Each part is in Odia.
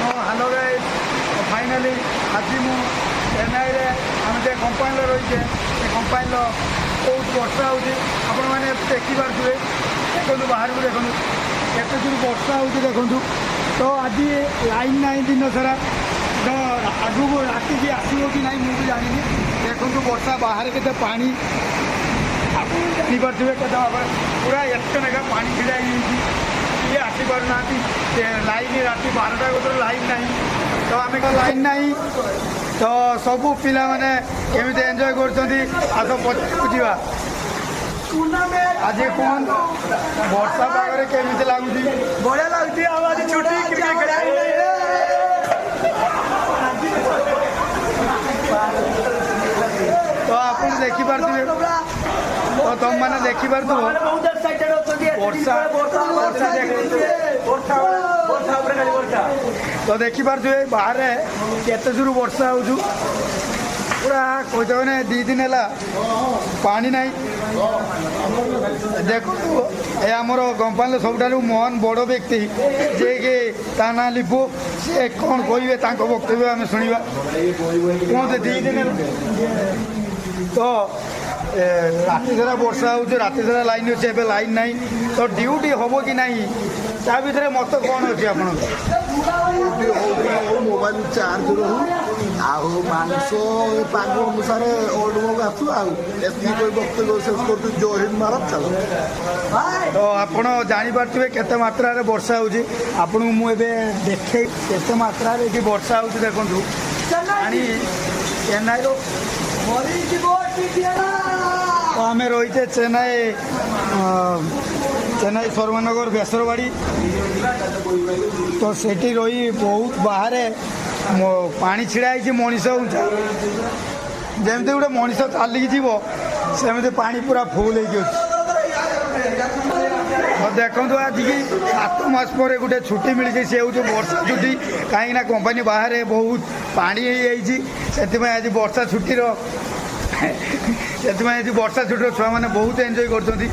ହ୍ୟାଲୋ ଗାଇସ୍, ଫାଇନାଲି ଆଜି ମୁଁ ଚେନ୍ନାଇରେ ଆମେ ଯେ କମ୍ପାନୀରେ ରହିଛେ, ସେ କମ୍ପାନୀର ବହୁତ ବର୍ଷା ହେଉଛି। ଆପଣମାନେ ଦେଖିପାରୁଥିବେ। ଦେଖନ୍ତୁ, ବାହାରକୁ ଦେଖନ୍ତୁ, କେତେ ଦୂର ବର୍ଷା ହେଉଛି ଦେଖନ୍ତୁ। ତ ଆଜି ଲାଇନ୍ ନାହିଁ ଦିନ ସାରା। ତ ଆଗକୁ ରାତିକି ଆସିବ କି ନାହିଁ, ମୁଁ ବି ଜାଣିନି। ଦେଖନ୍ତୁ ବର୍ଷା, ବାହାରେ କେତେ ପାଣି। ଆପଣ ଜାଣିପାରୁଥିବେ କେତେ ଭାବରେ ପୁରା ଏତେ ଲେଖା ପାଣି ଛିଡ଼ା ହେଇଯାଇଛି। କିଏ ଆସିପାରୁନାହାନ୍ତି। ଲାଇନ୍ ରାତି 12ଟା ଭିତରେ ଲାଇନ୍ ନାହିଁ। ତ ଆମେ ଲାଇନ୍ ନାହିଁ, ତ ସବୁ ପିଲାମାନେ କେମିତି ଏନ୍ଜୟ କରୁଛନ୍ତି, ଆସ ପଚାରକୁ ଯିବା। ଆଜି କୁହନ୍ତୁ, ବର୍ଷା ପାଗରେ କେମିତି ଲାଗୁଛି? ବଢିଆ ଲାଗୁଛି। ଆଉ ଆଜି ଛୁଟି, କ୍ରିକେଟ ଖେଳିବା। ତ ଆପଣ ଦେଖିପାରୁଥିବେ, ତ ତମମାନେ ଦେଖିପାରୁଥିବ। ବହୁତ ଏକ୍ସାଇଟେଡ୍ ଅଛନ୍ତି। ବର୍ଷା ବର୍ଷା ଦେଖନ୍ତୁ। ବର୍ଷା, ବର୍ଷା ଉପରେ ଖାଲି ବର୍ଷା। ତ ଦେଖିପାରୁଥିବେ ବାହାରେ କେତେ ଜୋର ବର୍ଷା ହେଉଛି। ପୁରା କହିତେ ମାନେ 2 ଦିନ ହେଲା ପାଣି ନାହିଁ। ଦେଖନ୍ତୁ, ଏ ଆମର କମ୍ପାନୀର ସବୁଠାରୁ ମହାନ ବଡ଼ ବ୍ୟକ୍ତି, ଯିଏକି ତା ନାଁ ଲିପୁ। ସେ କ'ଣ କହିବେ, ତାଙ୍କ ବକ୍ତବ୍ୟ ଆମେ ଶୁଣିବା। କୁହନ୍ତୁ, 2 ଦିନ ହେଲା ତ ରାତି ସାରା ବର୍ଷା ହେଉଛି, ରାତି ସାରା ଲାଇନ୍ ଅଛି, ଏବେ ଲାଇନ୍ ନାହିଁ। ତ ଡ୍ୟୁଟି ହେବ କି ନାହିଁ, ତା ଭିତରେ ମତ କ'ଣ ଅଛି ଆପଣଙ୍କର? ଡ୍ୟୁଟି ହଉ କି ନ ହଉ, ମୋବାଇଲ ଚାର୍ଜ ରହୁ ଆଉ ମାଂସ ଏ ପାଗ ଅନୁସାରେ ଓଲ୍ଡ ମଙ୍କ ଆସୁ। ଆଉ ଏତିକି କହି ବକ୍ତବ୍ୟ ଶେଷ କରୁଛୁ। ଜୟ ହିନ୍ଦ, ଭାରତ ଚାଲ। ତ ଆପଣ ଜାଣିପାରୁଥିବେ କେତେ ମାତ୍ରାରେ ବର୍ଷା ହେଉଛି। ଆପଣଙ୍କୁ ମୁଁ ଏବେ ଦେଖେଇ କେତେ ମାତ୍ରାରେ ଏଠି ବର୍ଷା ହେଉଛି। ଦେଖନ୍ତୁ ପାଣି ଚେନ୍ନାଇର। ତ ଆମେ ରହିଛେ ଚେନ୍ନାଇ ଶର୍ମାନଗର ବେସରବାଡ଼ି। ତ ସେଠି ରହି ବହୁତ ବାହାରେ ପାଣି ଛିଡ଼ା ହେଇଛି ମଣିଷ ଉଞ୍ଚା। ଯେମିତି ଗୋଟେ ମଣିଷ ଚାଲିକି ଯିବ, ସେମିତି ପାଣି ପୁରା ଫୁଲ୍ ହେଇକି ଅଛି। ତ ଦେଖନ୍ତୁ, ଆଜିକି 7 ମାସ ପରେ ଗୋଟେ ଛୁଟି ମିଳିଛି, ସେ ହେଉଛି ବର୍ଷା ଛୁଟି। କାହିଁକିନା କମ୍ପାନୀ ବାହାରେ ବହୁତ ପାଣି ହେଇଯାଇଛି। ସେଥିପାଇଁ ଆଜି ବର୍ଷା ଛୁଟିର ଛୁଆମାନେ ବହୁତ ଏନ୍ଜୟ କରୁଛନ୍ତି।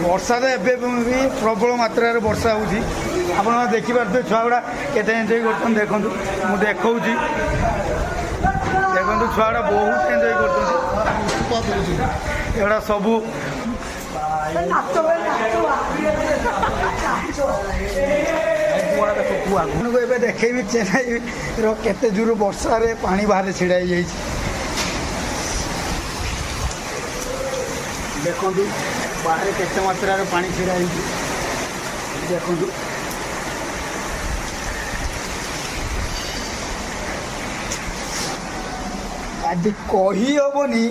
ବର୍ଷା ତ ଏବେ ବି ପ୍ରବଳ ମାତ୍ରାରେ ବର୍ଷା ହେଉଛି। ଆପଣମାନେ ଦେଖିପାରୁଥିବେ ଛୁଆ ଗୁଡ଼ା କେତେ ଏନ୍ଜୟ କରୁଛନ୍ତି। ଦେଖନ୍ତୁ, ମୁଁ ଦେଖାଉଛି, ଦେଖନ୍ତୁ, ଛୁଆ ଗୁଡ଼ା ବହୁତ ଏନ୍ଜୟ କରୁଛନ୍ତି। ଏଗୁଡ଼ା ସବୁ ଆପଣଙ୍କୁ ଏବେ ଦେଖେଇବି ଚେନ୍ନାଇର କେତେ ଜୋର ବର୍ଷାରେ ପାଣି ବାହାରେ ଛିଡ଼ା ହେଇଯାଇଛି। ଦେଖନ୍ତୁ, ବାହାରେ କେତେ ମାତ୍ରାରେ ପାଣି ଛିଡ଼ା ହେଇଛି ଦେଖନ୍ତୁ। ଆଜି କହିହେବନି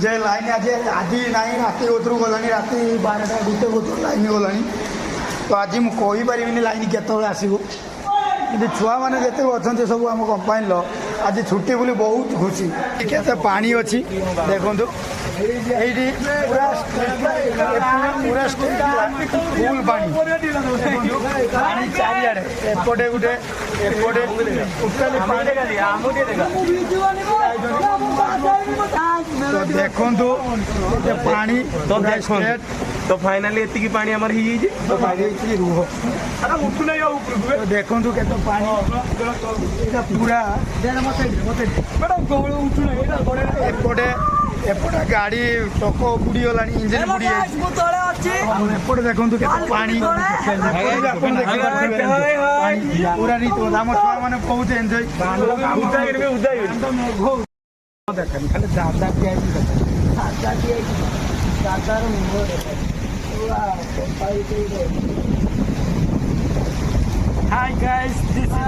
ଯେ ଲାଇନ୍ ଆଜି ଆଜି ନାହିଁ। ରାତି କତରୁ ଗଲାଣି, ରାତି 12ଟା 1 କତରୁ ଲାଇନ୍ ଗଲାଣି। ତ ଆଜି ମୁଁ କହିପାରିବିନି ଲାଇନ୍ କେତେବେଳେ ଆସିବ। କିନ୍ତୁ ଛୁଆମାନେ ଯେତେକ ଅଛନ୍ତି ସବୁ ଆମ କମ୍ପାନୀର, ଆଜି ଛୁଟି ବୋଲି ବହୁତ ଖୁସି। କେତେ ପାଣି ଅଛି ଦେଖନ୍ତୁ ଏଇଠି। ପୁରା ପୁରା ଫୁଲ୍ ପାଣି। ଦେଖନ୍ତୁ, ପାଣି ଚାରିଆଡ଼େ, ଏପଟେ ଗୋଟେ, ଏପଟେ ଟୋଟାଲି ପାଣି। ତ ଦେଖନ୍ତୁ କେତେ ପାଣି। ତ ଦେଖନ୍ତୁ, ତ ଫାଇନାଲି ଏତିକି ପାଣି ଆମର ହେଇଯାଇଛି। ତ ପାଣି ରୁହ। ତ ଦେଖନ୍ତୁ କେତେ ପାଣି ଏଇଟା ପୁରା। ଏପଟେ ଏପଟେ ଗାଡ଼ି ଚକ ବୁଡ଼ିଗଲାଣି, ଇଞ୍ଜିନ ବୁଡ଼ି ଯାଇଛି। ମୁଁ ତଳେ ଅଛି। ଆଉ ଏପଟେ ଦେଖନ୍ତୁ କେତେ ପାଣି। ଏପଟେ ବି ଆପଣ ଦେଖିପାରୁଥିବେ ପାଣି ପୁରା ରୀତିମତ। ଆମ ଛୁଆମାନେ ବହୁତ ଏନ୍ଜୟ। ଦେଖାନି, ଖାଲି ଦାଦା ଠିଆ ହେଇଛି ଦେଖା। ଦାଦା ଠିଆ ହେଇଛି, ଦାଦାର ମୁହଁ ଦେଖା। ପୁରା Hi guys, this is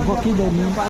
ପକେଇଦେନି।